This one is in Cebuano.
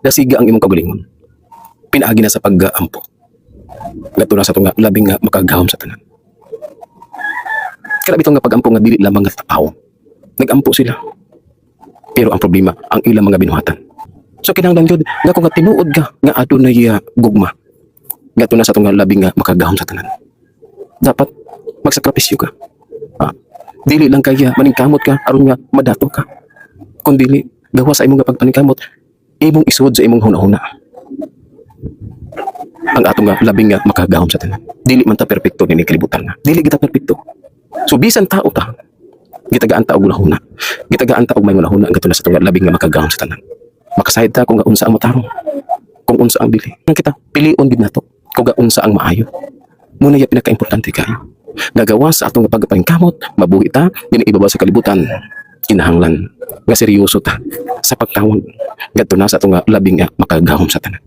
Dasiga ang imong kaugalingon. Pinaagi na sa pag-ampo ngadto na sa atong nga labing nga makagahom sa tanan. Kana bitong nga pag-ampo nga dili lamang nga tapaw. Nag-ampo sila. Pero ang problema, ang ilang mga binuhatan. So kinahanglan gyud nga kung nga tinuod ka nga adunay gugma ngadto na sa atong nga labing nga makagahom sa tanan, dapat magsakripisyo ka. Dili lang kaya maningkamot ka aron nga madato ka. Kung dili, gawa sa imong nga pagpaningkamot, imong isuod sa imong hunahuna ang atong nga labing nga makagahom sa tanan. Dili man ta perpekto nini kalibutan nga. Dili kita perpekto. So bisan tao ta, gitagaan ta og hunahuna. Gitagaan ta og may hunahuna ngadto na sa atong nga labing nga makagahom sa tanan. Makasayod ta kung nga unsa ang matarong, kung unsa ang dili. Nang kita pilion gid nato kung nga unsa ang maayo. Muna ya pinakaimportante kayo. Gagawa sa atong pagpangkamot, mabuhi ta, dinhi ibabaw sa kalibutan. Kinahanglan nga seryoso ta sa pagtawag ngadto na sa atong nga labing nga makagahom sa tanan.